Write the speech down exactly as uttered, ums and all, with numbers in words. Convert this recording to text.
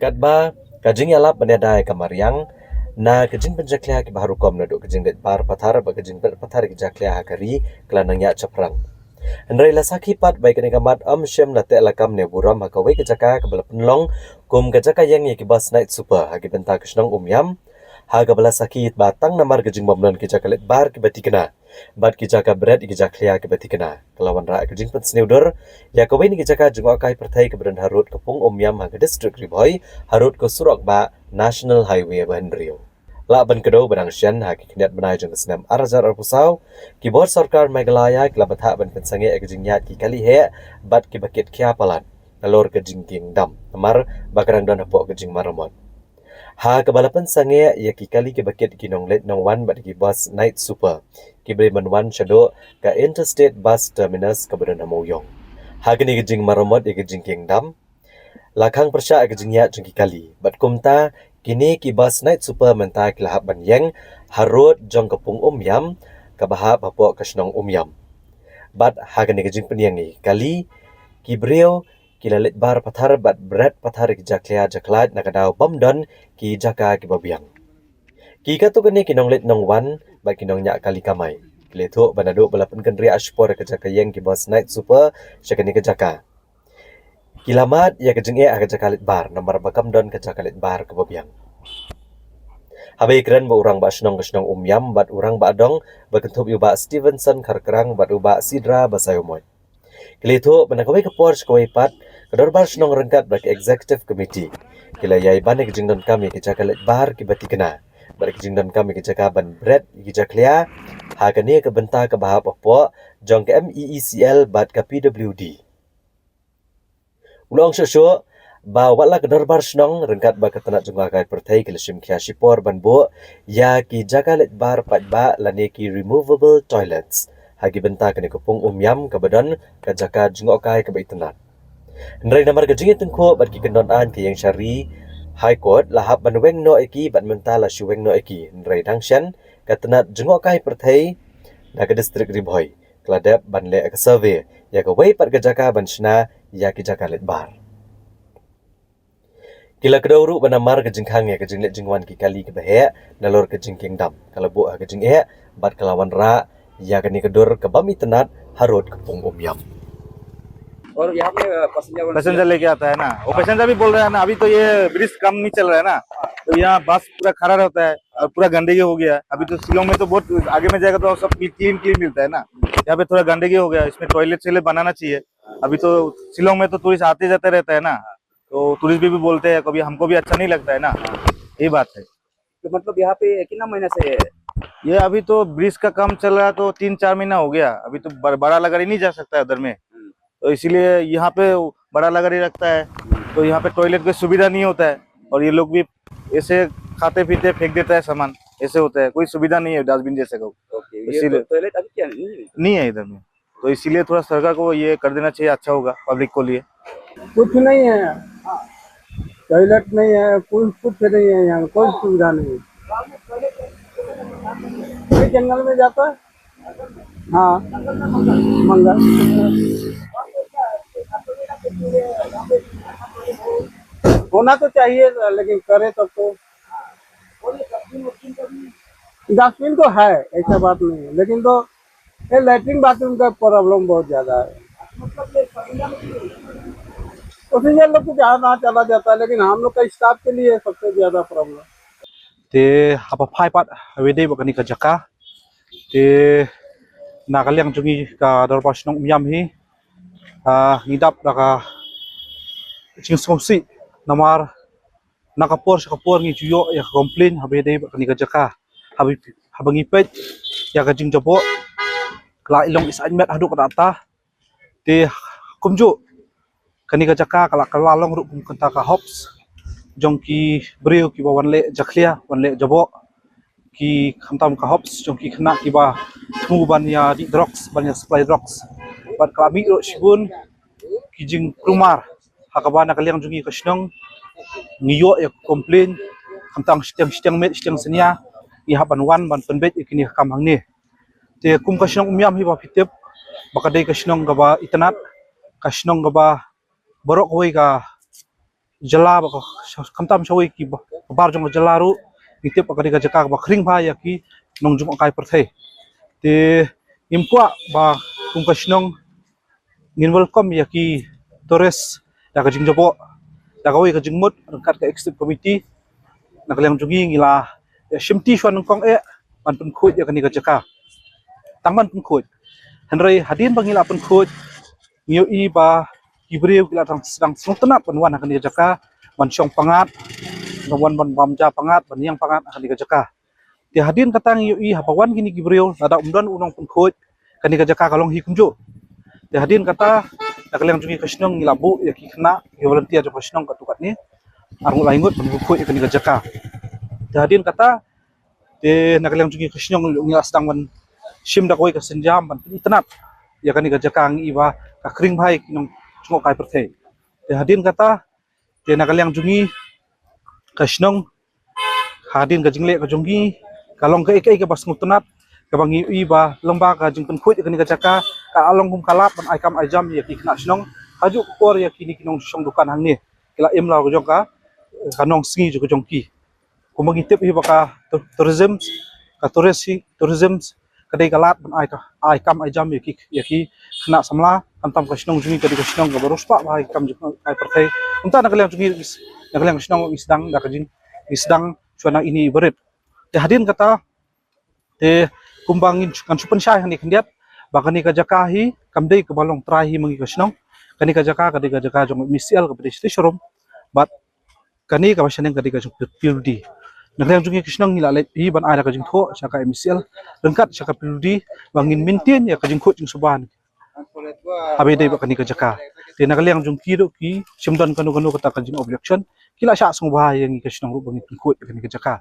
Katba ka jingïalap ban ïada ïa ka mariang na ka jingpynjakhlia kiba har rukom naduh ka jingleit bar pathar bad ka jingbret pathar ki jakhlia ha ka ri ka la nang ïaid shaphrang. Hynrei la sakhi pat ba ïa kane ka mat ym shym la teh lakam ne burom ha kawei ka jaka kaba la pynlong kum ka jaka ïeng ïa ki bus night super ha ki bynta ka shnong Umiam, ha kaba la sakhi ba tang namar ka jingbym don ki jaka leit bar kiba thikna bad ki jaka bret ïa ki jakhlia kiba thikna, ka la wanrah ka jingpynsniew dur ïa kawei na ki jaka jngohkai pyrthei kaba don harud ka pung Umiam ha ka district Ri Bhoi, harud ka surok bah National Highway ba hynriew. Lah ban kdew ba dang shen ha ki khyndiat bnai jong ka snem ar hajar arphew saw, ki bor sorkar Meghalaya ki la bthah ban pynsangeh ïa ka jingïaid ki kali heh bad kiba kit khia palat nalor ka jingkieng dam namar ba ka dang don hapoh ka jingmaramot. Ha kaba la pynsangeh ïa ki kali kiba kit ki nongleit nongwan bad ki bus night super kiba dei ban wan shaduh ka Interstate Bus Terminus kaba don ha Mawïong. Ha kane ka jingmaramot ïa ka jingkieng dam, la khang pyrshah ïa ka jingïaid jong ki kali bad kumta kine ki bus night super mynta ki la hap ban ïeng harud jong ka pung Umiam kaba hap hapoh ka shnong Umiam. Bad ha kane ka jingpynïeng ïa ki kali, ki briew ki la leit bar pathar bad bret pathar ki jakhlia jakhlad na ka daw bym don ki jaka kiba biang. Ki katto katne ki nongleit nongwan bad ki nongñiah kali kamai ki la ïathuh ba naduh ba la pynkynriah shipor ka jaka ïeng ki bus night super sha kane ka jaka, ki la mad ïa ka jingeh ha ka jaka leit bar namar ba kam don ka jaka leit bar kaba biang. Haba ïakren bad u rangbah shnong ka shnong Umiam bad u rangbah dong ba kynthup ïa u Bah Stevenson Kharkrang bad u Bah Sidra Basaiawmoit, ki la ïathuh ba na kawei ka por sha kawei pat ka dorbar shnong ryngkat bad ka executive committee ki la ïai ban ïa ka jingdonkam ïa ka jaka leit bar kiba thikna bad ka jingdonkam ïa ka jaka ban bret ïa ka jakhlia ha kane ka bynta kaba hap hapoh jong ka M E E C L bad ka P W D. U la ong shuh shuh ba wat la ka dorbar shnong ryngkat bad ka tnat jngohkai pyrthei ki la shim khia shipor ban buh ïa ki jaka leit bar paidbah lane ki removable toilets ha ki bynta kane ka pung Umiam kaba don ka jaka jngohkai kaba itynnad. Hynrei namar ka jingïatyngkhuh bad ki kyndon aiñ ka ïeng sha ri High Court la hap ban weng noh ïa ki bad mynta la shu weng noh ïa ki, hynrei dang shen ka tnat jngohkai pyrthei na ka district Ri Bhoi ka la dep ban leh ka survey ïa kawei pat ka jaka ban shna ïa ki jaka leit bar. Ki la kdew ruh ba namar ka jingkhang ïa ka jingleit jingwan ki kali kiba heh nalor ka jingkieng dam ka la buh ha ka jingeh bad ka la wanrah ïa kane ka dur kaba bym itynnad harud ka pung Umiam. और यहाँ पे पैसेंजर पैसेंजर लेके आता है ना, वो पैसेंजर भी बोल रहा है ना, अभी तो ये ब्रिज काम नहीं चल रहा है ना, तो यहाँ बस पूरा खड़ा रहता है और पूरा गंदगी हो गया है। अभी तो शिलोंग में तो बहुत आगे में जाएगा तो सब क्लीन क्लीन मिलता है ना, यहाँ पे थोड़ा गंदगी हो गया, इसमें टॉयलेट शॉयलेट बनाना चाहिए। अभी तो शिलोंग में तो टूरिस्ट आते जाते रहता है ना, तो टूरिस्ट भी, भी बोलते हैं, कभी हमको भी अच्छा नहीं लगता है ना, यही बात है। तो मतलब यहाँ पे कितना महीना से है? ये अभी तो ब्रिज का काम चल रहा है तो तीन चार महीना हो गया। अभी तो ब- बड़ा लगाड़ी नहीं जा सकता है उधर में, तो इसीलिए यहाँ पे बड़ा लगाड़ी रखता है, तो यहाँ पे टॉयलेट की सुविधा नहीं होता है और ये लोग भी ऐसे खाते पीते फेंक देता है सामान, ऐसे होता है, कोई सुविधा नहीं है डस्टबिन जैसे को। ओके, ये इसीलिए- तो टॉयलेट अभी क्या नहीं है? नहीं है इधर में, तो इसीलिए थोड़ा सरकार को ये कर देना चाहिए, अच्छा होगा पब्लिक को लिए। कुछ नहीं है, टॉयलेट नहीं है, कुछ कुछ नहीं है, यहाँ कोई सुविधा नहीं है। कोई जंगल में जाता है। हाँ, मंगल। होना तो चाहिए था, लेकिन करे तब तो। डस्टबिन तो है, ऐसा बात नहीं है, लेकिन तो ये लेटरिन बाथरूम का प्रॉब्लम बहुत ज्यादा है। पैसेंजर लोग तो जहाँ तहाँ चला जाता है, लेकिन हम लोग का स्टाफ के लिए सबसे ज्यादा प्रॉब्लम। Te haba phai pat ha kane ka jaka, te na ka liang jong ngi ka dorbar shnong Umiam hi, ngi dap da ka jingsngewsih namar na ka por sha ka por ngi ju ïoh ïa ka complain haba ïadei bad kane ka jaka. Haba ngi peit ïa ka jingjaboh, ka la i long i saiñ met haduh katta katta. Te kumjuh kane ka jaka ka la, ka la long ruh kum kata ka hubs jong ki briew kiba wan leh jakhlia, wan leh jaboh, ki khamtam ka hubs jong ki khynnah kiba thmu ban ïa dih drugs, ban ïa supply drugs. Bad ka la mih ruh shibun ki jingkulmar ha kaba na ka liang jong ngi ka shnong ngi ïoh ïa ka complain khamtam shiteng shiteng miet shiteng synñia, ngi hap ban wan ban pynbeit ïa kine ki kam hangne. Te kum ka shnong Umiam hi ba phi tip ba ka dei ka shnong kaba itynnad, ka shnong kaba baroh kawei ka jylla bad khamtam shawei ki ba-, bar jong ka jylla ruh, ngi tip ba ka dei ka jaka kaba khring bha ïa ki nongjngohkai pyrthei. Te ngim kwah ba kum ka shnong ngin welcome ïa ki tourist da ka jingjaboh, da kawei ka jingmut ryngkat ka executive committee. Na ka liang jong ngi ngi la ïa shimti shwa nyngkong eh ban pynkhuid ïa kane ka jaka. Tang ban pynkhuid. Hynrei hadien ba ngi la pynkhuid, ngi ïohi ba ki briew ki la dang sdang sngewtynnat ban wan ha kane ka jaka, ban shong pyngngad, ban wan ban bam ja pyngngad, ban ïeng pyngngad ha kane ka jaka. Te hadien kata ngi ïohi haba wan kine ki briew, lada ym don u nongpynkhuid, kane ka jaka ka long hi kumjuh. Te hadien kata, na ka liang jong ngi ka shnong ngi la buh ïa ki khynnah, ki volunteer jong ka shnong katto katne, arngut laingut ban pynkhuid ïa kane ka jaka. Te hadien kata, te na ka liang jong ngi ka shnong ngi la sdang ban shim da kawei ka sienjam ban pynitynnat ïa kane ka jaka, ngi ïohi ba ka khring bha ïa ki nongjngohkai pyrthei. Te hadien kata, te na ka liang jong ngi ka shnong, hadien ka jingleh ka jong ngi, ka long kaei kaei kaba sngewtynnat, kaba ngi ïohi ba lyngba ka jingpynkhuid ïa kane ka jaka, ka long kum ka lad ban ai kam ai jam ïa ki khynnah shnong, ha juh ka por ïa kine ki nongshong dukan hangne ki la im la ka jong ka, ka nongsngi jong ka jong ki. Kumba ngi tip hi ba ka tou-, tourism, ka tourist hi, tourism ka dei ka lad ban ai ka, ai kam ai jam ïa ki, ïa ki khynnah samla, khamtam ka shnong jong ngi ka dei ka shnong kaba riewspah bha ïa ki kam jingkai pyrthei. Kumta na ka liang jong ngi, na ka liang ka shnong ngi sdang da ka jing, ngi sdang shwa na ine i barit. Te hadien kata, te kumba ngin, ngan shu pynshai hangne khyndiat ba kane ka jaka hi kam dei kaba long trai hi ma ngi ka shnong. Kane ka jaka ka dei ka jaka jong M C L kaba dei shatei sharum. Bad kane kaba shaneng ka dei ka jong P W D. Na ka liang jong ngi ka shnong ngi la leit hi ban ai da ka jingthoh sha ka M C L ryngkat sha ka P W D ba ngin maintain ïa ka jingkhuid jingsuba haba ïadei bad kane ka jaka. Te na ka liang jong ki ruh ki shim don kano kano kata ka jing objection, ki la shah sngewbha ïa ngi ka shnong ruh ba ngin pynkhuid ïa kane ka jaka.